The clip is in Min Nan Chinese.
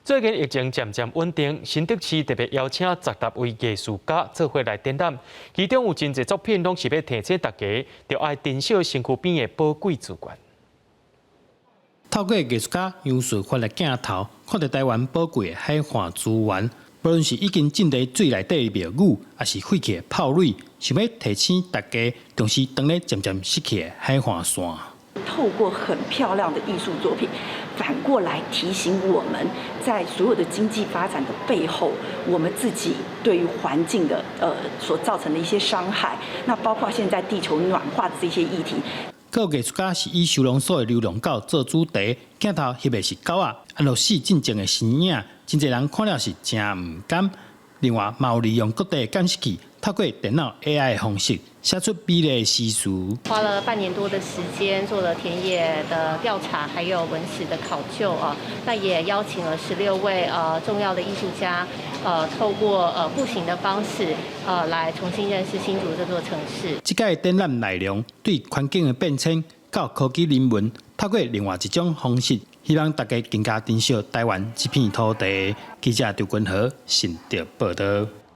最近疫情漸漸穩定，新竹市特別邀請十六位藝術家做伙來展覽，其中有真濟作品攏是欲提醒大家，著愛珍惜身軀邊的寶貴資源。透過藝術家楊順發的鏡頭，看著台灣寶貴的海岸資源，無論是已經浸佇水內底的廟宇，抑是廢棄的炮壘，想欲提醒大家重視當咧漸漸失去的海岸線。透過很漂亮的藝術作品，反過來提醒我們，在所有的經濟發展的背後，我們自己對於環境的所造成的一些傷害。那包括現在地球暖化的這些議題。閣有藝術家是以收容所的流浪狗做主題，鏡頭翕的是狗仔，安樂死進前的身影，真濟人看了是誠毋甘。另外，嘛有利用各地的監視器，透過電腦 AI 的方式，寫出美麗的詩詞。花了半年多的時間做了田野的調查，還有文史的考究啊。那也邀請了16位重要的藝術家，透過步行的方式，來重新認識新竹這座城市。這屆展覽內容對環境的變遷到科技人文，透過另外一種方式，希望大家更加珍惜台灣這片土地。記者張君和新竹報導。